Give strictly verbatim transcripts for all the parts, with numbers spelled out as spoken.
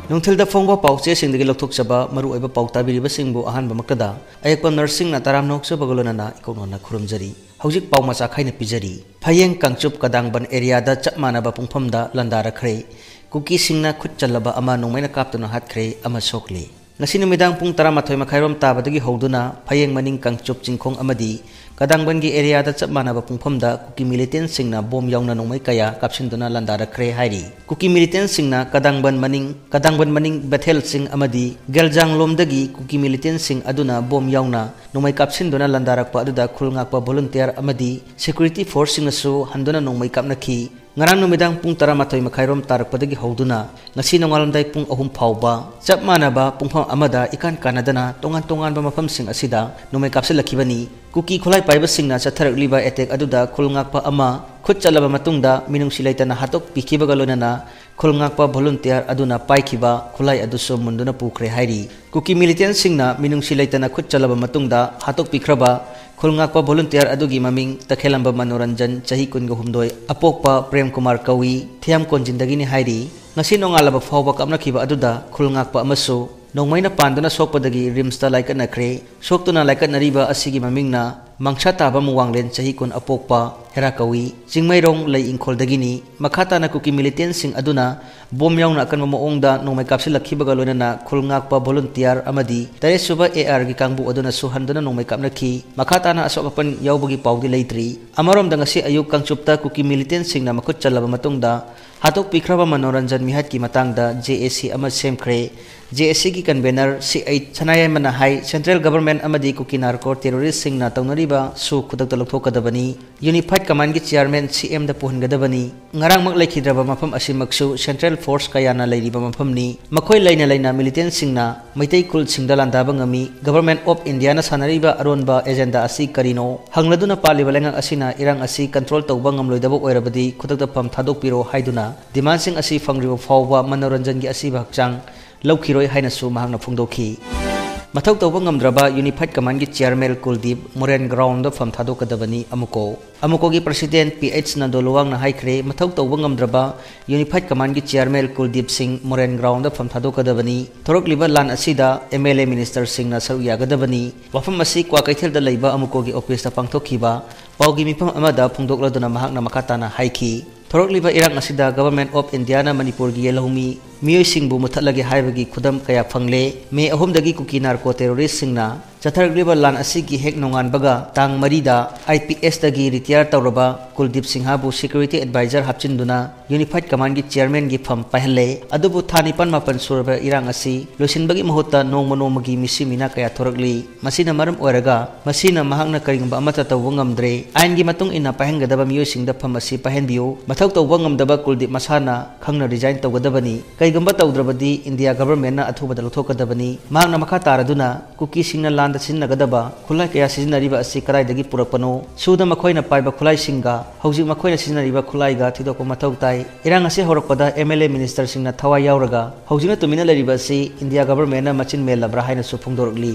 ꯅꯨꯡꯊꯤꯜꯗ ꯐꯣꯡꯕ ꯄꯥꯎꯆꯦꯁꯤꯡꯗꯒꯤ ꯂꯧꯊꯣꯛꯆꯕ ꯃꯔꯨꯑꯣꯏꯕ ꯄꯥꯎ ꯇꯥꯕꯤꯔꯤꯕꯁꯤꯡꯕꯨ ꯑꯍꯥꯟꯕꯃꯛꯇꯗ ꯑꯌꯦꯛꯄ ꯅꯔꯁꯁꯤꯡꯅ ꯇꯔꯥꯝꯅ ꯑꯣꯛꯆꯕꯒ ꯂꯣꯏꯅꯅ ꯏꯀꯣꯛꯅꯅ ꯈꯨꯔꯨꯝꯖꯔꯤ꯫ ꯍꯧꯖꯤꯛ ꯄꯥꯎ ꯃꯆꯥ ꯈꯥꯏꯅ ꯄꯤꯖꯔꯤ꯫ ꯐꯌꯦꯡ ꯀꯥꯡꯆꯨꯞ ꯀꯗꯥꯡꯕꯟ ꯑꯦꯔꯤꯌꯥꯗ ꯆꯞ ꯃꯥꯟꯅꯕ ꯄꯨꯡꯐꯝꯗ ꯂꯥꯟꯗꯥꯔꯛꯈ꯭ꯔꯦ꯫ ꯀꯨꯀꯤꯁꯤꯡꯅ ꯈꯨꯠ ꯆꯜꯂꯕ ꯑꯃ ꯅꯣꯡꯃꯩꯅ ꯀꯥꯞꯇꯨꯅ ꯍꯥꯠꯈ꯭ꯔꯦ ꯑꯃ ꯁꯣꯛꯂꯦ꯫ ꯉꯁꯤ ꯅꯨꯃꯤꯗꯥꯡ ꯄꯨꯡ ꯇꯔꯥꯃꯥꯊꯣꯏ ꯃꯈꯥꯏꯔꯣꯝ ꯇꯥꯕꯗꯒꯤ ꯍꯧꯗꯨꯅ ꯐꯌꯦꯡ ꯃꯅꯤꯡ ꯀꯥꯡꯆꯨꯞ ꯆꯤꯡꯈꯣꯡ ꯑꯃꯗꯤ ꯀꯗꯥꯡꯕꯟꯒꯤ ꯑꯦꯔꯤꯌꯥꯗ ꯆꯞ ꯃꯥꯟꯅꯕ ꯄꯨꯡꯐꯝꯗ ꯀꯨꯀꯤ ꯃꯤꯂꯤꯇꯦꯟꯁꯤꯡꯅ ꯕꯣꯝ ꯌꯥꯎꯅ ꯅꯣꯡꯃꯩ ꯀꯌꯥ ꯀꯥꯞꯁꯤꯟꯗꯨꯅ ꯂꯥꯟꯗꯥꯔꯛꯈ꯭ꯔꯦ ꯍꯥꯏꯔꯤ꯫ ꯀꯨꯀꯤ ꯃꯤꯂꯤꯇꯦꯟꯁꯤꯡꯅ ꯀꯗꯥꯡꯕꯟ ꯃꯅꯤꯡ, ꯀꯗꯥꯡꯕꯟ ꯃꯅꯤꯡ ꯕꯦꯊꯦꯜ ꯆꯤꯡ ꯑꯃꯗꯤ ꯒꯦꯜꯖꯥꯡꯂꯣꯝꯗꯒꯤ ꯀꯨꯀꯤ ꯃꯤꯂꯤꯇꯦꯟꯁꯤꯡ ꯑꯗꯨꯅ ꯕꯣꯝ ꯌꯥꯎꯅ ꯅꯣꯡꯃꯩ ꯀꯥꯞꯁꯤꯟꯗꯨꯅ ꯂꯥꯟꯗꯥꯔꯛꯄ ꯑꯗꯨꯗ ꯈꯨꯜ ꯉꯥꯛꯄ ꯚꯣꯂꯨꯟꯇꯤꯌꯔ ꯑꯃꯗꯤ ꯁꯦꯀ꯭ꯌꯨꯔꯤꯇꯤ ꯐꯣꯔꯁꯁꯤꯡꯅꯁꯨ ꯍꯟꯗꯨꯅ ꯅꯣꯡꯃꯩ ꯀꯥꯞꯅꯈꯤ꯫ ꯉꯔꯥꯡ ꯅꯨꯃꯤꯗꯥꯡ ꯄꯨꯡ ꯇꯔꯥꯃꯥꯊꯣꯏ ꯃꯈꯥꯏꯔꯣꯝ ꯇꯥꯔꯛꯄꯗꯒꯤ ꯍꯧꯗꯨꯅ ꯉꯁꯤ ꯅꯣꯡꯉꯥꯜꯂꯝꯗꯥꯏ ꯄꯨꯡ ꯑꯍꯨꯝ ꯐꯥꯎꯕ ꯆꯞ ꯃꯥꯟꯅꯕ ꯄꯨꯡꯐꯝ ꯑꯃꯗ ꯏꯀꯥꯟ ꯀꯥꯟꯅꯗꯅ ꯇꯣꯉꯥꯟ ꯇꯣꯉꯥꯟꯕ ꯃꯐꯝꯁꯤꯡ ꯑꯁꯤꯗ ꯅꯣꯡꯃꯩ ꯀꯥꯞꯁꯤꯜꯂꯛꯈꯤꯕꯅꯤ꯫ ꯀꯨꯀꯤ ꯈꯨꯠꯂꯥꯏ ꯄꯥꯏꯕꯁꯤꯡꯅ ꯆꯠꯊꯔꯛꯂꯤꯕ ꯑꯦꯇꯦꯛ ꯑꯗꯨꯗ ꯈꯨꯜ ꯉꯥꯛꯄ ꯑꯃ ꯈꯨꯠ ꯆꯠꯂꯕ ꯃꯇꯨꯡꯗ ꯃꯤꯅꯨꯡꯁꯤ ꯂꯩꯇꯅ ꯍꯥꯠꯇꯣꯛꯄꯤꯈꯤꯕꯒ ꯂꯣꯏꯅꯅ ꯈꯨꯜ ꯉꯥꯛꯄ ꯚꯣꯂꯨꯟꯇꯤꯌꯔ ꯑꯗꯨꯅ ꯄꯥꯏꯈꯤꯕ ꯈꯨꯠꯂꯥꯏ ꯑꯗꯨꯁꯨ ꯃꯨꯟꯗꯨꯅ ꯄꯨꯈ꯭ꯔꯦ ꯍꯥꯏꯔꯤ꯫ ꯀꯨꯀꯤ ꯃꯤꯂꯤꯇꯦꯟꯁꯤꯡꯅ ꯃꯤꯅꯨꯡꯁꯤ ꯂꯩꯇꯅ ꯈꯨꯠ ꯆꯜꯂꯕ ꯃꯇꯨꯡꯗ ꯍꯥꯠꯇꯣꯛꯄꯤꯈ꯭ꯔꯕ ꯈꯨꯜ ꯉꯥꯛꯄ ꯚꯣꯂꯨꯟꯇꯤꯌꯔ ꯑꯗꯨꯒꯤ ꯃꯃꯤꯡ ꯇꯈꯦꯂꯝꯕ ꯃꯅꯣꯔꯟꯖꯟ, ꯆꯍꯤ ꯀꯨꯟꯒ ꯍꯨꯝꯗꯣꯏ, ꯑꯄꯣꯛꯄ ꯄ꯭ꯔꯦꯝ ꯀꯨꯃꯥꯔ ꯀꯧꯏ, ꯊꯤꯌꯥꯝ ꯀꯣꯟꯖꯤꯟꯗꯒꯤꯅꯤ ꯍꯥꯏꯔꯤ꯫ ꯉꯁꯤ ꯅꯣꯡꯉꯥꯜꯂꯕ ꯐꯥꯎꯕ ꯀꯥꯞꯅꯈꯤꯕ ꯑꯗꯨꯗ ꯈꯨꯜ ꯉꯥꯛꯄ ꯑꯃꯁꯨ ꯅꯣꯡꯃꯩꯅ ꯄꯥꯟꯗꯨꯅ ꯁꯣꯛꯄꯗꯒꯤ ꯔꯤꯝꯁꯇ ꯂꯥꯏꯀꯠꯅꯈ꯭ꯔꯦ꯫ ꯁꯣꯛꯇꯨꯅ ꯂꯥꯏꯀꯠꯅꯔꯤꯕ ꯑꯁꯤꯒꯤ ꯃꯃꯤꯡꯅ ꯃꯪꯁꯥ ꯇꯥꯕ ꯃꯨꯋꯥꯡꯂꯦꯟ, ꯆꯍꯤ ꯀꯨꯟ, ꯑꯄꯣꯛꯄ ꯍꯦꯔꯥ ꯀꯧꯏ, ꯆꯤꯡꯃꯩꯔꯣꯡ ꯂꯩ ꯏꯪꯈꯣꯜꯗꯒꯤꯅꯤ꯫ ꯃꯈꯥ ꯇꯥꯅ ꯀꯨꯀꯤ ꯃꯤꯂꯤꯇꯦꯟꯁꯤꯡ ꯑꯗꯨꯅ ꯕꯣꯝ ꯌꯥꯎꯅ ꯑꯀꯟꯕ ꯃꯑꯣꯡꯗ ꯅꯣꯡꯃꯩ ꯀꯥꯞꯁꯤꯜꯂꯛꯈꯤꯕꯒ ꯂꯣꯏꯅꯅ ꯈꯨꯜ ꯉꯥꯛꯄ ꯚꯣꯂꯨꯟꯇꯤꯌꯥꯔ ꯑꯃꯗꯤ ꯇꯔꯦꯠꯁꯨꯕ ꯑꯦ ꯑꯥꯔꯒꯤ ꯀꯥꯡꯕꯨ ꯑꯗꯨꯅꯁꯨ ꯍꯟꯗꯨꯅ ꯅꯣꯡꯃꯩ ꯀꯥꯞꯅꯈꯤ꯫ ꯃꯈꯥ ꯇꯥꯅ ꯑꯁꯣꯛ ꯑꯄꯟ ꯌꯥꯎꯕꯒꯤ ꯄꯥꯎꯗꯤ ꯂꯩꯇ꯭ꯔꯤ꯫ ꯑꯃꯔꯣꯝꯗ ꯉꯁꯤ ꯑꯌꯨꯛ ꯀꯥꯡꯆꯨꯞꯇ ꯀꯨꯀꯤ ꯃꯤꯂꯤꯇꯦꯟꯁꯤꯡꯅ ꯃꯈꯨꯠ ꯆꯜꯂꯕ ꯃꯇꯨꯡꯗ ꯍꯥꯠꯇꯣꯛꯄꯤꯈ꯭ꯔꯕ ꯃꯅꯣꯔꯟꯖꯟ ꯃꯤꯍꯥꯠꯀꯤ ꯃꯇꯥꯡꯗ ꯖꯦ ꯑꯦ ꯁꯤ ꯑꯃ ꯁꯦꯝꯈ꯭ꯔꯦ꯫ ꯖꯦ ꯑꯦ ꯁꯤꯒꯤ ꯀꯟꯚꯦꯅꯔ ꯁꯤ ꯑꯩꯆ ꯁꯅꯥꯌꯥꯏꯃꯅ ꯍꯥꯏ, ꯁꯦꯟꯇ꯭ꯔꯦꯜ ꯒꯚꯔꯟꯃꯦꯟꯠ ꯑꯃꯗꯤ ꯀꯨꯀꯤ ꯅꯥꯔꯀꯣ ꯇꯦꯔꯣꯔꯤꯁꯁꯤꯡꯅ ꯇꯧꯅꯔꯤꯕ ꯁꯨ ꯈꯨꯗꯛꯇ ꯂꯧꯊꯣꯛꯀꯗꯕꯅꯤ꯫ ꯌꯨꯅꯤꯐꯥꯏꯗ ꯀꯃꯥꯟꯗꯒꯤ ꯆꯤꯌꯥꯔꯃꯦꯟ ꯁꯤ ꯑꯦꯝꯗ ꯄꯨꯍꯟꯒꯗꯕꯅꯤ꯫ ꯉꯔꯥꯡꯃꯛ ꯂꯩꯈꯤꯗ꯭ꯔꯕ ꯃꯐꯝ ꯑꯁꯤꯃꯛꯁꯨ ꯁꯦꯟꯇ꯭ꯔꯦꯜ ꯐꯣꯔꯁ ꯀꯌꯥꯅ ꯂꯩꯔꯤꯕ ꯃꯐꯝꯅꯤ꯫ ꯃꯈꯣꯏ ꯂꯩꯅ ꯂꯩꯅ ꯃꯤꯂꯤꯇꯦꯟꯁꯤꯡꯅ ꯃꯩꯇꯩ ꯈꯨꯜꯁꯤꯡꯗ ꯂꯥꯟꯗꯥꯕ ꯉꯝꯃꯤ꯫ ꯒꯚꯔꯟꯃꯦꯟꯠ ꯑꯣꯐ ꯏꯟꯗꯤꯌꯥꯅ ꯁꯥꯟꯅꯔꯤꯕ ꯑꯔꯣꯟꯕ ꯑꯦꯖꯦꯟꯗꯥ ꯑꯁꯤ ꯀꯔꯤꯅꯣ? ꯍꯪꯂꯗꯨꯅ ꯄꯥꯜꯂꯤꯕ ꯂꯩꯉꯥꯛ ꯑꯁꯤꯅ ꯏꯔꯥꯡ ꯑꯁꯤ ꯀꯟꯇ꯭ꯔꯣꯜ ꯇꯧꯕ ꯉꯝꯂꯣꯏꯗꯕ ꯑꯣꯏꯔꯕꯗꯤ ꯈꯨꯗꯛꯇ ꯐꯝ ꯊꯥꯗꯣꯛꯄꯤꯔꯣ ꯍꯥꯏꯗꯨꯅ ꯗꯤꯃꯥꯟꯁꯤꯡ ꯑꯁꯤ ꯐꯪꯗ꯭ꯔꯤꯕ ꯐꯥꯎꯕ ꯃꯅꯣꯔꯟꯖꯟꯒꯤ ꯑꯁꯤꯕ ꯍꯛꯆꯥꯡ ꯂꯧꯈꯤꯔꯣꯏ ꯍꯥꯏꯅꯁꯨ ꯃꯍꯥꯛꯅ ꯐꯣꯡꯗꯣꯛꯈꯤ꯫ ꯃꯊꯧ ꯇꯧꯕ ꯉꯝꯗ꯭ꯔꯕ ꯌꯨꯅꯤꯐꯥꯏꯠ ꯀꯃꯥꯟꯒꯤ ꯆꯤꯌꯔꯃꯦꯟ ꯀꯨꯜꯗꯤꯞ ꯃꯣꯔꯦꯟ ꯒ꯭ꯔꯥꯎꯟꯗ ꯐꯝ ꯊꯥꯗꯣꯛꯀꯗꯕꯅꯤ꯫ ꯑꯃꯨꯀꯣ, ꯑꯃꯨꯀꯣꯒꯤ ꯄ꯭ꯔꯁꯤꯗꯦꯟ ꯄꯤ ꯑꯩꯆ ꯅꯟꯗꯣꯂꯨꯋꯥꯡꯅ ꯍꯥꯏꯈ꯭ꯔꯦ, ꯃꯊꯧ ꯇꯧꯕ ꯉꯝꯗ꯭ꯔꯕ ꯌꯨꯅꯤꯐꯥꯏꯠ ꯀꯃꯥꯟꯒꯤ ꯆꯤꯌꯔꯃꯦꯟ ꯀꯨꯜꯗꯤꯞ ꯁꯤꯡ ꯃꯣꯔꯦꯟ ꯒ꯭ꯔꯥꯎꯟꯗ ꯐꯝ ꯊꯥꯗꯣꯛꯀꯗꯕꯅꯤ꯫ ꯊꯣꯔꯛꯂꯤꯕ ꯂꯥꯟ ꯑꯁꯤꯗ ꯑꯦꯝ ꯑꯦꯜ ꯑꯦ ꯃꯤꯅꯤꯁꯇꯔꯁꯤꯡꯅ ꯁꯔꯨꯛ ꯌꯥꯒꯗꯕꯅꯤ꯫ ꯋꯥꯐꯝ ꯑꯁꯤ ꯀ꯭ꯋꯥꯀꯩꯊꯦꯜꯗ ꯂꯩꯕ ꯑꯃꯨꯀꯣꯒꯤ ꯑꯣꯐꯤꯁꯇ ꯄꯥꯡꯊꯣꯛꯈꯤꯕ ꯄꯥꯎꯒꯤ ꯃꯤꯐꯝ ꯑꯃꯗ ꯐꯣꯡꯗꯣꯛꯂꯗꯨꯅ ꯃꯍꯥꯛꯅ ꯃꯈꯥ ꯇꯥꯅ ꯍꯥꯏꯈꯤ, ꯊꯣꯔꯛꯂꯤꯕ ꯏꯔꯥꯡ ꯑꯁꯤꯗ ꯒꯚꯔꯟꯃꯦꯟꯠ ꯑꯣꯐ ꯏꯟꯗꯤꯌꯥꯅ ꯃꯅꯤꯄꯨꯔꯒꯤ ꯌꯦꯜꯍꯧꯃꯤ ꯃꯤꯑꯣꯏꯁꯤꯡꯕꯨ ꯃꯨꯊꯠꯂꯒꯦ ꯍꯥꯏꯕꯒꯤ ꯈꯨꯗꯝ ꯀꯌꯥ ꯐꯪꯂꯦ꯫ ꯃꯦ ꯑꯍꯨꯝꯗꯒꯤ ꯀꯨꯀꯤ ꯅꯥꯔꯀꯣ ꯇꯦꯔꯣꯔꯤꯁꯁꯤꯡꯅ ꯆꯠꯊꯔꯛꯂꯤꯕ ꯂꯥꯟ ꯑꯁꯤꯒꯤ ꯍꯦꯛ ꯅꯣꯡꯉꯥꯟꯕꯒ ꯇꯥꯡ ꯃꯔꯤꯗ ꯑꯥꯏ ꯄꯤ ꯑꯦꯁꯇꯒꯤ ꯔꯤꯇꯤꯌꯥꯔ ꯇꯧꯔꯕ ꯀꯨꯜꯗꯤꯞ ꯁꯤꯡꯍꯕꯨ ꯁꯦꯀ꯭ꯌꯨꯔꯤꯇꯤ ꯑꯦꯗꯚꯥꯏꯖꯔ ꯍꯥꯞꯆꯤꯟꯗꯨꯅ ꯌꯨꯅꯤꯐꯥꯏꯠ ꯀꯃꯥꯟꯒꯤ ꯆꯤꯌꯔꯃꯦꯟꯒꯤ ꯐꯝ ꯄꯥꯏꯍꯜꯂꯦ꯫ ꯑꯗꯨꯕꯨ ꯊꯥ ꯅꯤꯄꯥꯟ ꯃꯥꯄꯟ ꯁꯨꯔꯕ ꯏꯔꯥꯡ ꯑꯁꯤ ꯂꯣꯏꯁꯤꯟꯕꯒꯤ ꯃꯍꯨꯠꯇ ꯅꯣꯡꯃ ꯅꯣꯡꯃꯒꯤ ꯃꯤꯁꯤ ꯃꯤꯅꯥ ꯀꯌꯥ ꯊꯣꯔꯛꯂꯤ꯫ ꯃꯁꯤꯅ ꯃꯔꯝ ꯑꯣꯏꯔꯒ ꯃꯁꯤꯅ ꯃꯍꯥꯛꯅ ꯀꯔꯤꯒꯨꯝꯕ ꯑꯃꯠꯇ ꯇꯧꯕ ꯉꯝꯗ꯭ꯔꯦ꯫ ꯑꯥꯏꯟꯒꯤ ꯃꯇꯨꯡ ꯏꯟꯅ ꯄꯥꯏꯍꯟꯒꯗꯕ ꯃꯤꯑꯣꯏꯁꯤꯡꯗ ꯐꯝ ꯑꯁꯤ ꯄꯥꯏꯍꯟꯕꯤꯌꯨ꯫ ꯃꯊꯧ ꯇꯧꯕ ꯉꯝꯗꯕ ꯀꯨꯜꯗꯤꯞ ꯃꯁꯥꯅ ꯈꯪꯅ ꯔꯤꯖꯥꯏꯟ ꯇꯧꯒꯗꯕꯅꯤ꯫ ꯀꯩꯒꯨꯝꯕ ꯇꯧꯗ꯭ꯔꯕꯗꯤ ꯏꯟꯗꯤꯌꯥ ꯒꯚꯔꯟꯃꯦꯟꯠꯅ ꯑꯊꯨꯕꯗ ꯂꯧꯊꯣꯛꯀꯗꯕꯅꯤ꯫ ꯃꯍꯥꯛꯅ ꯃꯈꯥ ꯇꯥꯔꯗꯨꯅ ꯀꯨꯀꯤꯁꯤꯡꯅ ꯂꯥꯟꯗ ꯁꯤꯖꯤꯟꯅꯒꯗꯕ ꯈꯨꯠꯂꯥꯏ ꯀꯌꯥ ꯁꯤꯖꯤꯟꯅꯔꯤꯕ ꯑꯁꯤ ꯀꯗꯥꯏꯗꯒꯤ ꯄꯨꯔꯛꯄꯅꯣ? ꯁꯨꯗ ꯃꯈꯣꯏꯅ ꯄꯥꯏꯕ ꯈꯨꯠꯂꯥꯏꯁꯤꯡꯒ ꯍꯧꯖꯤꯛ ꯃꯈꯣꯏꯅ ꯁꯤꯖꯤꯟꯅꯔꯤꯕ ꯈꯨꯠꯂꯥꯏꯒ ꯊꯤꯗꯣꯛꯄ ꯃꯊꯧ ꯇꯥꯏ꯫ ꯏꯔꯥꯡ ꯑꯁꯤ ꯍꯧꯔꯛꯄꯗ ꯑꯦꯝ ꯑꯦꯜ ꯑꯦ ꯃꯤꯅꯤꯁꯇꯔꯁꯤꯡꯅ ꯊꯋꯥꯏ ꯌꯥꯎꯔꯒ ꯍꯧꯖꯤꯛꯅ ꯇꯨꯃꯤꯟꯅ ꯂꯩꯔꯤꯕ ꯑꯁꯤ ꯏꯟꯗꯤꯌꯥ ꯒꯚꯔꯟꯃꯦꯟꯠꯅ ꯃꯆꯤꯟ ꯃꯦꯜꯂꯕ꯭ꯔꯥ ꯍꯥꯏꯅꯁꯨ ꯐꯣꯡꯗꯣꯔꯛꯂꯤ꯫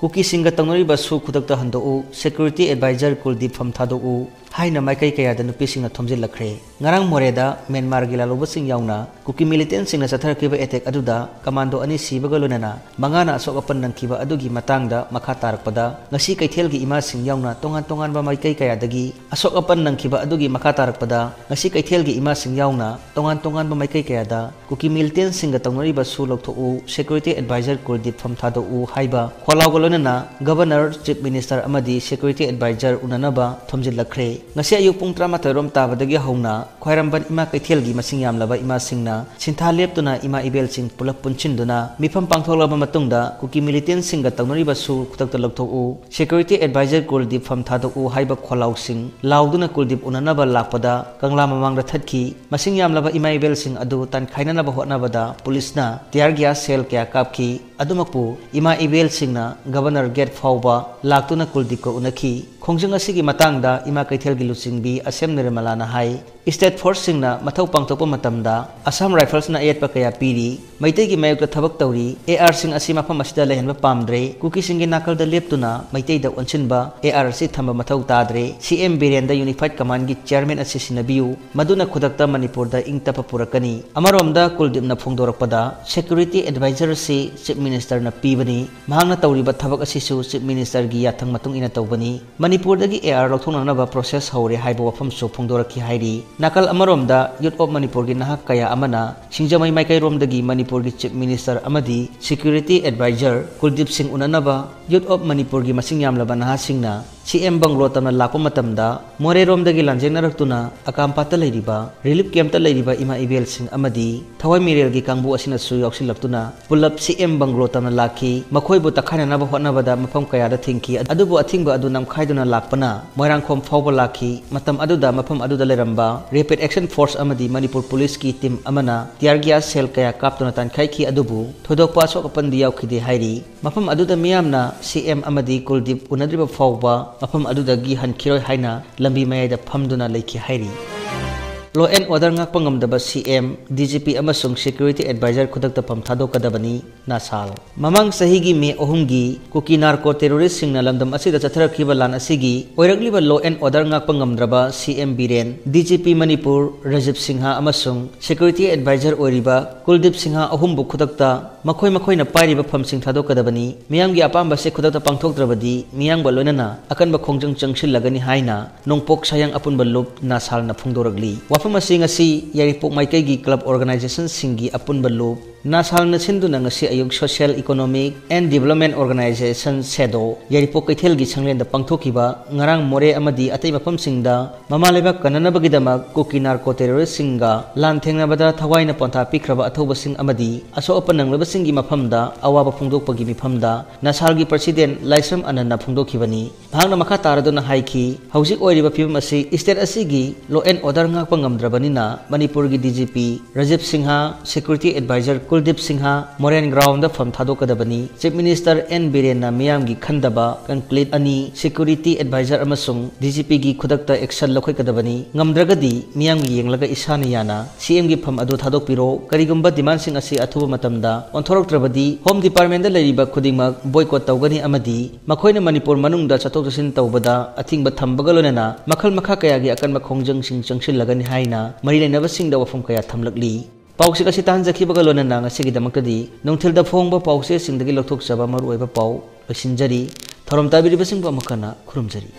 ꯀꯨꯀꯤꯁꯤꯡꯒ ꯇꯧꯅꯔꯤꯕ ꯁꯨ ꯈꯨꯗꯛꯇ ꯍꯟꯗꯣꯛꯎ, ꯁꯦꯀ꯭ꯌꯨꯔꯤꯇꯤ ꯑꯦꯗꯚꯥꯏꯖꯔ ꯀꯨꯜꯗꯤꯞ ꯐꯝ ꯊꯥꯗꯣꯛꯎ ꯍꯥꯏꯅ ꯃꯥꯏꯀꯩ ꯀꯌꯥꯗ ꯅꯨꯄꯤꯁꯤꯡꯅ ꯊꯣꯝꯖꯤꯜꯂꯛꯈ꯭ꯔꯦ꯫ ꯉꯔꯥꯡ ꯃꯣꯔꯦꯗ ꯃ꯭ꯌꯥꯟꯃꯥꯔꯒꯤ ꯂꯥꯜꯍꯧꯕꯁꯤꯡ ꯌꯥꯎꯅ ꯀꯨꯀꯤ ꯃꯤꯂꯤꯇꯦꯟꯠꯁꯤꯡꯅ ꯆꯠꯊꯔꯛꯈꯤꯕ ꯑꯦꯇꯦꯛ ꯑꯗꯨꯗ ꯀꯃꯥꯟꯗꯣ ꯑꯅꯤ ꯁꯤꯕꯒ ꯂꯣꯏꯅꯅ ꯃꯉꯥꯅ ꯑꯁꯣꯛ ꯑꯄꯟ ꯅꯪꯈꯤꯕ ꯑꯗꯨꯒꯤ ꯃꯇꯥꯡꯗ ꯃꯈꯥ ꯇꯥꯔꯛꯄꯗ, ꯉꯁꯤ ꯀꯩꯊꯦꯜꯒꯤ ꯏꯃꯥꯁꯤꯡ ꯌꯥꯎꯅ ꯇꯣꯉꯥꯟ ꯇꯣꯉꯥꯟꯕ ꯃꯥꯏꯀꯩ ꯀꯌꯥꯗꯒꯤ ꯑꯁꯣꯛ ꯑꯄꯟ ꯅꯪꯈꯤꯕ ꯑꯗꯨꯒꯤ ꯃꯈꯥ ꯇꯥꯔꯛꯄꯗ, ꯉꯁꯤ ꯀꯩꯊꯦꯜꯒꯤ ꯏꯃꯥꯁꯤꯡ ꯌꯥꯎꯅ ꯇꯣꯉꯥꯟ ꯇꯣꯉꯥꯟꯕ ꯃꯥꯏꯀꯩ ꯀꯌꯥꯗ ꯀꯨꯀꯤ ꯃꯤꯂꯤꯇꯦꯟꯠꯁꯤꯡꯒ ꯇꯧꯅꯔꯤꯕ ꯁꯨ ꯂꯧꯊꯣꯛꯎ, ꯁꯦꯀ꯭ꯌꯨꯔꯤꯇꯤ ꯑꯦꯗꯚꯥꯏꯖꯔ ꯀꯨꯜꯗꯤꯞ ꯐꯝ ꯊꯥꯗꯣꯛꯎ ꯍꯥꯏꯕ ꯈꯣꯜꯂꯥꯎꯒ ꯂꯣꯏꯅꯅ ꯒꯚꯔꯅꯔ, ꯆꯤꯐ ꯃꯤꯅꯤꯁꯇꯔ ꯑꯃꯗꯤ ꯁꯦꯀ꯭ꯌꯨꯔꯤꯇꯤ ꯑꯦꯗꯚꯥꯏꯖꯔ ꯎꯅꯅꯕ ꯊꯣꯝꯖꯤꯜꯂꯛꯈ꯭ꯔꯦ꯫ ꯉꯁꯤ ꯑꯌꯨꯛ ꯄꯨꯡ ꯇꯔꯥꯃꯥꯊꯣꯏ ꯔꯣꯝ ꯇꯥꯕꯗꯒꯤ ꯍꯧꯅ ꯈ꯭ꯋꯥꯏꯔꯝꯕꯟ ꯏꯃꯥ ꯀꯩꯊꯦꯜꯒꯤ ꯃꯁꯤꯡ ꯌꯥꯝꯂꯕ ꯏꯃꯥꯁꯤꯡꯅ ꯁꯤꯟꯊꯥ ꯂꯦꯞꯇꯨꯅ ꯏꯃꯥ ꯏꯕꯦꯜꯁꯤꯡ ꯄꯨꯂꯞ ꯄꯨꯟꯁꯤꯟꯗꯨꯅ ꯃꯤꯐꯝ ꯄꯥꯡꯊꯣꯛꯂꯕ ꯃꯇꯨꯡꯗ ꯀꯨꯀꯤ ꯃꯤꯂꯤꯇꯦꯟꯠꯁꯤꯡꯒ ꯇꯧꯅꯔꯤꯕ ꯁꯨ ꯈꯨꯗꯛꯇ ꯂꯧꯊꯣꯛꯎ, ꯁꯦꯀ꯭ꯌꯨꯔꯤꯇꯤ ꯑꯦꯗꯚꯥꯏꯖꯔ ꯀꯨꯜꯗꯤꯞ ꯐꯝ ꯊꯥꯗꯣꯛꯎ ꯍꯥꯏꯕ ꯈꯣꯜꯂꯥꯎꯁꯤꯡ ꯂꯥꯎꯗꯨꯅ ꯀꯨꯜꯗꯤꯞ ꯎꯅꯅꯕ ꯂꯥꯛꯄꯗ ꯀꯪꯂꯥ ꯃꯃꯥꯡꯗ ꯊꯠꯈꯤ꯫ ꯃꯁꯤꯡ ꯌꯥꯝꯂꯕ ꯏꯃꯥ ꯏꯕꯦꯜꯁꯤꯡ ꯑꯗꯨ ꯇꯥꯟꯈꯥꯏꯅꯅꯕ ꯍꯣꯠꯅꯕꯗ ꯄꯨꯂꯤꯁꯅ ꯇꯤꯌꯥꯔ ꯒ꯭ꯌꯥꯁ ꯁꯦꯜ ꯀꯌꯥ ꯀꯥꯞꯈꯤ꯫ ꯑꯗꯨꯃꯛꯄꯨ ꯏꯃꯥ ꯏꯕꯦꯜꯁꯤꯡꯅ ꯒꯕꯔꯅꯔ ꯒꯦꯠ ꯐꯥꯎꯕ ꯂꯥꯛꯇꯨꯅ ꯀꯨꯜꯗꯤꯞꯀ ꯎꯅꯈꯤ꯫ ꯈꯣꯡꯖꯪ ꯑꯁꯤꯒꯤ ꯃꯇꯥꯡꯗ ꯏꯃꯥ ꯀꯩꯊꯦꯜꯒꯤ ꯂꯨꯆꯤꯡꯕꯤ ꯑꯁꯦꯝ ꯅꯤꯔꯃꯂꯥꯅ ꯍꯥꯏ, ꯁ꯭ꯇꯦꯠ ꯐꯣꯔꯁꯁꯤꯡꯅ ꯃꯊꯧ ꯄꯥꯡꯊꯣꯛꯄ ꯃꯇꯝꯗ ꯑꯁꯥꯝ ꯔꯥꯏꯐꯜꯁꯅ ꯑꯌꯦꯠꯄ ꯀꯌꯥ ꯄꯤꯔꯤ꯫ ꯃꯩꯇꯩꯒꯤ ꯃꯥꯌꯣꯛꯇ ꯊꯕꯛ ꯇꯧꯔꯤ꯫ ꯑꯦ ꯑꯥꯔꯁꯤꯡ ꯑꯁꯤ ꯃꯐꯝ ꯑꯁꯤꯗ ꯂꯩꯍꯟꯕ ꯄꯥꯝꯗ꯭ꯔꯦ꯫ ꯀꯨꯀꯤꯁꯤꯡꯒꯤ ꯅꯥꯀꯜꯗ ꯂꯦꯞꯇꯨꯅ ꯃꯩꯇꯩꯗ ꯑꯣꯟꯁꯤꯟꯕ, ꯑꯦ ꯑꯥꯔ ꯑꯁꯤ ꯊꯝꯕ ꯃꯊꯧ ꯇꯥꯗ꯭ꯔꯦ꯫ ꯁꯤ ꯑꯦꯝ ꯕꯤꯔꯦꯟꯗ ꯌꯨꯅꯤꯐꯥꯏꯗ ꯀꯃꯥꯟꯒꯤ ꯆꯤꯌꯔꯃꯦꯟ ꯑꯁꯤ ꯁꯤꯟꯅꯕꯤꯌꯨ꯫ ꯃꯗꯨꯅ ꯈꯨꯗꯛꯇ ꯃꯅꯤꯄꯨꯔꯗ ꯏꯪ ꯇꯞꯄ ꯄꯨꯔꯛꯀꯅꯤ꯫ ꯑꯃꯔꯣꯝꯗ ꯀꯨꯜꯗꯤꯞꯅ ꯐꯣꯡꯗꯣꯔꯛꯄꯗ, ꯁꯦꯀ꯭ꯌꯨꯔꯤꯇꯤ ꯑꯦꯗꯚꯥꯏꯖꯔ ꯑꯁꯤ ꯆꯤꯐ ꯃꯤꯅꯤꯁꯇꯔꯅ ꯄꯤꯕꯅꯤ꯫ ꯃꯍꯥꯛꯅ ꯇꯧꯔꯤꯕ ꯊꯕꯛ ꯑꯁꯤꯁꯨ ꯆꯤꯐ ꯃꯤꯅꯤꯁꯇꯔꯒꯤ ꯌꯥꯊꯪ ꯃꯇꯨꯡ ꯏꯟꯅ ꯇꯧꯕꯅꯤ꯫ ꯃꯅꯤꯄꯨꯔꯗꯒꯤ ꯑꯦ ꯑꯥꯔ ꯂꯧꯊꯣꯛꯅꯅꯕ ꯄ꯭ꯔꯣꯁꯦꯁ ꯍꯧꯔꯦ ꯍꯥꯏꯕ ꯋꯥꯐꯝꯁꯨ ꯐꯣꯡꯗꯣꯔꯛꯈꯤ ꯍꯥꯏꯔꯤ꯫ ꯅꯥꯀꯜ ꯑꯃꯔꯣꯝꯗ ꯌꯨꯠ ꯑꯣꯐ ꯃꯅꯤꯄꯨꯔꯒꯤ ꯅꯍꯥ ꯀꯌꯥ ꯑꯃꯅ ꯁꯤꯡꯖꯃꯩ ꯃꯥꯏꯀꯩꯔꯣꯝꯗꯒꯤ ꯃꯅꯤꯄꯨꯔꯒꯤ ꯆꯤꯐ ꯃꯤꯅꯤꯁꯇꯔ ꯑꯃꯗꯤ ꯁꯦꯀ꯭ꯌꯨꯔꯤꯇꯤ ꯑꯦꯗꯚꯥꯏꯖꯔ ꯀꯨꯜꯗꯤꯞ ꯁꯤꯡ ꯎꯅꯅꯕ ꯌꯨꯠ ꯑꯣꯐ ꯃꯅꯤꯄꯨꯔꯒꯤ ꯃꯁꯤꯡ ꯌꯥꯝꯂꯕ ꯅꯍꯥꯁꯤꯡꯅ ꯁꯤ ꯑꯦꯝ ꯕꯪꯒ꯭ꯂꯣ ꯇꯝꯅ ꯂꯥꯛꯄ ꯃꯇꯝꯗ ꯃꯣꯔꯦꯔꯣꯝꯗꯒꯤ ꯂꯥꯟꯖꯦꯡꯅꯔꯛꯇꯨꯅ ꯑꯀꯥꯝꯄꯥꯠꯇ ꯂꯩꯔꯤꯕ ꯔꯤꯂꯤꯐ ꯀꯦꯝꯞꯇ ꯂꯩꯔꯤꯕ ꯏꯃꯥ ꯏꯕꯦꯜꯁꯤꯡ ꯑꯃꯗꯤ ꯊꯋꯥꯏ ꯃꯤꯔꯦꯜꯒꯤ ꯀꯥꯡꯕꯨ ꯑꯁꯤꯅꯁꯨ ꯌꯥꯎꯁꯤꯜꯂꯛꯇꯨꯅ ꯄꯨꯂꯞ ꯁꯤ ꯑꯦꯝ ꯕꯪꯒ꯭ꯂꯣ ꯇꯝꯅ ꯂꯥꯛꯈꯤ꯫ ꯃꯈꯣꯏꯕꯨ ꯇꯛꯈꯥꯏꯅꯅꯕ ꯍꯣꯠꯅꯕꯗ ꯃꯐꯝ ꯀꯌꯥꯗ ꯊꯤꯡꯈꯤ꯫ ꯑꯗꯨꯕꯨ ꯑꯊꯤꯡꯕ ꯑꯗꯨ ꯅꯝꯈꯥꯏꯗꯨꯅ ꯂꯥꯛꯄꯅ ꯃꯣꯏꯔꯥꯡꯈꯣꯝ ꯐꯥꯎꯕ ꯂꯥꯛꯈꯤ꯫ ꯃꯇꯝ ꯑꯗꯨꯗ ꯃꯐꯝ ꯑꯗꯨꯗ ꯂꯩꯔꯝꯕ ꯔꯦꯄꯤꯗ ꯑꯦꯛꯁꯟ ꯐꯣꯔꯁ ꯑꯃꯗꯤ ꯃꯅꯤꯄꯨꯔ ꯄꯨꯂꯤꯁꯀꯤ ꯇꯤꯝ ꯑꯃꯅ ꯇꯤꯌꯥꯔ ꯒ꯭ꯌꯥꯁ ꯁꯦꯜ ꯀꯌꯥ ꯀꯥꯞꯇꯨꯅ ꯇꯥꯟꯈꯥꯏꯈꯤ, ꯑꯗꯨꯕꯨ ꯊꯣꯏꯗꯣꯛꯄ ꯑꯁꯣꯛ ꯑꯄꯟꯗꯤ ꯌꯥꯎꯈꯤꯗꯦ ꯍꯥꯏꯔꯤ꯫ ꯃꯐꯝ ꯑꯗꯨꯗ ꯃꯤꯌꯥꯝꯅ ꯁꯤ ꯑꯦꯝ ꯑꯃꯗꯤ ꯀꯨꯜꯗꯤꯞ ꯎꯅꯗ꯭ꯔꯤꯕ ꯐꯥꯎꯕ ꯃꯐꯝ ꯑꯗꯨꯗꯒꯤ ꯍꯟꯈꯤꯔꯣꯏ ꯍꯥꯏꯅ ꯂꯝꯕꯤ ꯃꯌꯥꯏꯗ ꯐꯝꯗꯨꯅ ꯂꯩꯈꯤ ꯍꯥꯏꯔꯤ꯫ ꯂꯣ ꯑꯦꯟ ꯑꯣꯔꯗꯔ ꯉꯥꯛꯄ ꯉꯝꯗꯕ ꯁꯤ ꯑꯦꯝ, ꯗꯤ ꯖꯤ ꯄꯤ ꯑꯃꯁꯨꯡ ꯁꯦꯀ꯭ꯌꯨꯔꯤꯇꯤ ꯑꯦꯗꯚꯥꯏꯖꯔ ꯈꯨꯗꯛꯇ ꯐꯝ ꯊꯥꯗꯣꯛꯀꯗꯕꯅꯤ, ꯅꯥꯁꯥꯜ꯫ ꯃꯃꯥꯡ ꯆꯍꯤꯒꯤ ꯃꯦ ꯑꯍꯨꯝꯒꯤ ꯀꯨꯀꯤ ꯅꯥꯔꯀꯣ ꯇꯦꯔꯣꯔꯤꯁꯁꯤꯡꯅ ꯂꯝꯗꯝ ꯑꯁꯤꯗ ꯆꯠꯊꯔꯛꯈꯤꯕ ꯂꯥꯟ ꯑꯁꯤꯒꯤ ꯑꯣꯏꯔꯛꯂꯤꯕ ꯂꯣ ꯑꯦꯟ ꯑꯣꯔꯗꯔ ꯉꯥꯛꯄ ꯉꯝꯗ꯭ꯔꯕ ꯁꯤ ꯑꯦꯝ ꯕꯤꯔꯦꯟ, ꯗꯤ ꯖꯤ ꯄꯤ ꯃꯅꯤꯄꯨꯔ ꯔꯥꯖꯤꯕ ꯁꯤꯡꯍ ꯑꯃꯁꯨꯡ ꯁꯦꯀ꯭ꯌꯨꯔꯤꯇꯤ ꯑꯦꯗꯚꯥꯏꯖꯔ ꯑꯣꯏꯔꯤꯕ ꯀꯨꯜꯗꯤꯞ ꯁꯤꯡꯍ ꯑꯍꯨꯝꯕꯨ ꯈꯨꯗꯛꯇ ꯃꯈꯣꯏ ꯃꯈꯣꯏꯅ ꯄꯥꯏꯔꯤꯕ ꯐꯝꯁꯤꯡ ꯊꯥꯗꯣꯛꯀꯗꯕꯅꯤ꯫ ꯃꯤꯌꯥꯝꯒꯤ ꯑꯄꯥꯝꯕꯁꯦ ꯈꯨꯗꯛꯇ ꯄꯥꯡꯊꯣꯛꯇ꯭ꯔꯕꯗꯤ ꯃꯤꯌꯥꯝꯒ ꯂꯣꯏꯅꯅ ꯑꯀꯟꯕ ꯈꯣꯡꯖꯪ ꯆꯪꯁꯤꯜꯂꯒꯅꯤ ꯍꯥꯏꯅ ꯅꯣꯡꯄꯣꯛ ꯁꯥꯌꯥꯡ ꯑꯄꯨꯟꯕ ꯂꯨꯞ ꯅꯥꯁꯥꯜꯅ ꯐꯣꯡꯗꯣꯔꯛꯂꯤ꯫ ꯋꯥꯐꯝ ꯑꯁꯤ ꯉꯁꯤ ꯌꯥꯏꯔꯤꯄꯣꯛ ꯃꯥꯏꯀꯩꯒꯤ ꯀ꯭ꯂꯕ ꯑꯣꯔꯒꯅꯥꯏꯖꯦꯁꯟꯁꯤꯡꯒꯤ ꯑꯄꯨꯟꯕ ꯂꯨꯞ ꯅꯥꯁꯥꯜꯅ ꯁꯤꯟꯗꯨꯅ ꯉꯁꯤ ꯑꯌꯨꯛ social economic and development organization SEDO Yairipok ꯀꯩꯊꯦꯜꯒꯤ ꯁꯪꯂꯦꯟꯗ ꯄꯥꯡꯊꯣꯛꯈꯤꯕ ꯉꯔꯥꯡ ꯃꯣꯔꯦ ꯑꯃꯗꯤ ꯑꯇꯩ ꯃꯐꯝꯁꯤꯡꯗ ꯃꯃꯥ ꯂꯩꯕꯥꯛ ꯀꯟꯅꯅꯕꯒꯤꯗꯃꯛ ꯀꯨꯀꯤ ꯅꯥꯔꯀꯣ ꯇꯦꯔꯣꯔꯤꯁꯁꯤꯡꯒ ꯂꯥꯟ ꯊꯦꯡꯅꯕꯗ ꯊꯋꯥꯏꯅ ꯄꯣꯟꯊꯥ ꯄꯤꯈ꯭ꯔꯕ ꯑꯊꯧꯕꯁꯤꯡ ꯑꯃꯗꯤ ꯑꯁꯣꯛ ꯑꯄꯟ ꯅꯪꯂꯕꯁꯤꯡꯒꯤ ꯃꯐꯝꯗ ꯑꯋꯥꯕ ꯐꯣꯡꯗꯣꯛꯄꯒꯤ ꯃꯤꯐꯝꯗ ꯅꯥꯁꯥꯜꯒꯤ ꯄ꯭ꯔꯁꯤꯗꯦꯟ ꯂꯥꯏꯁ꯭ꯔꯝ ꯑꯅꯟꯅ ꯐꯣꯡꯗꯣꯛꯈꯤꯕꯅꯤ꯫ ꯃꯍꯥꯛꯅ ꯃꯈꯥ ꯇꯥꯔꯗꯨꯅ ꯍꯥꯏꯈꯤ, ꯍꯧꯖꯤꯛ ꯑꯣꯏꯔꯤꯕ ꯐꯤꯕꯝ ꯑꯁꯤ ꯁ꯭ꯇꯦꯠ ꯑꯁꯤꯒꯤ ꯂꯣ ꯑꯦꯟ ꯑꯣꯔꯗꯔ ꯉꯥꯛꯄ ꯉꯝꯗ꯭ꯔꯕꯅꯤꯅ ꯃꯅꯤꯄꯨꯔꯒꯤ D G P Rajiv Singh, security advisor Kuldeep Singh ꯃꯣꯔꯦꯟ ꯒ꯭ꯔꯥꯎꯟꯗ ꯐꯝ ꯊꯥꯗꯣꯛꯀꯗꯕꯅꯤ꯫ ꯆꯤꯐ ꯃꯤꯅꯤꯁꯇꯔ ꯑꯦꯟ ꯕꯤꯔꯦꯟꯅ ꯃꯤꯌꯥꯝꯒꯤ ꯈꯟꯗꯕ ꯀꯟꯀ꯭ꯂꯤꯠ ꯑꯅꯤ, ꯁꯦꯀ꯭ꯌꯨꯔꯤꯇꯤ ꯑꯦꯗꯚꯥꯏꯖꯔ ꯑꯃꯁꯨꯡ ꯗꯤ ꯖꯤ ꯄꯤꯒꯤ ꯈꯨꯗꯛꯇ ꯑꯦꯛꯁꯟ ꯂꯧꯈꯠꯀꯗꯕꯅꯤ꯫ ꯉꯝꯗ꯭ꯔꯒꯗꯤ ꯃꯤꯌꯥꯝꯒꯤ ꯌꯦꯡꯂꯒ ꯏꯁꯥꯅ ꯌꯥꯅ ꯁꯤ ꯑꯦꯝꯒꯤ ꯐꯝ ꯑꯗꯨ ꯊꯥꯗꯣꯛꯄꯤꯔꯣ꯫ ꯀꯔꯤꯒꯨꯝꯕ ꯗꯤꯃꯥꯟꯁꯤꯡ ꯑꯁꯤ ꯑꯊꯨꯕ ꯃꯇꯝꯗ ꯑꯣꯟꯊꯣꯔꯛꯇ꯭ꯔꯕꯗꯤ ꯍꯣꯝ ꯗꯤꯄꯥꯔꯠꯃꯦꯟꯗ ꯂꯩꯔꯤꯕ ꯈꯨꯗꯤꯡꯃꯛ ꯕꯣꯏꯀꯣꯠ ꯇꯧꯒꯅꯤ ꯑꯃꯗꯤ ꯃꯈꯣꯏꯅ ꯃꯅꯤꯄꯨꯔ ꯃꯅꯨꯡꯗ ꯆꯠꯊꯣꯛ ꯆꯠꯁꯤꯟ ꯇꯧꯕꯗ ꯑꯊꯤꯡꯕ ꯊꯝꯕꯒ ꯂꯣꯏꯅꯅ ꯃꯈꯜ ꯃꯈꯥ ꯀꯌꯥꯒꯤ ꯑꯀꯟꯕ ꯈꯣꯡꯖꯪꯁꯤꯡ ꯆꯪꯁꯤꯜꯂꯒꯅꯤ ꯍꯥꯏꯅ ꯃꯔꯤ ꯂꯩꯅꯕꯁꯤꯡꯗ ꯋꯥꯐꯝ ꯀꯌꯥ ꯊꯝꯂꯛꯂꯤ꯫ ꯄꯥꯎꯆꯦ ꯑꯁꯤ ꯇꯥꯍꯟꯖꯈꯤꯕꯒ ꯂꯣꯏꯅꯅ ꯉꯁꯤꯒꯤꯗꯃꯛꯇꯗꯤ ꯅꯨꯡꯊꯤꯜꯗ ꯐꯣꯡꯕ ꯄꯥꯎꯆꯦꯁꯤꯡꯗꯒꯤ ꯂꯧꯊꯣꯛꯆꯕ ꯃꯔꯨꯑꯣꯏꯕ ꯄꯥꯎ ꯂꯣꯏꯁꯤꯟꯖꯔꯤ꯫ ꯊꯧꯔꯝ ꯇꯥꯕꯤꯔꯤꯕꯁꯤꯡꯕꯨ ꯑꯃꯨꯛ ꯍꯟꯅ ꯈꯨꯔꯨꯝꯖꯔꯤ꯫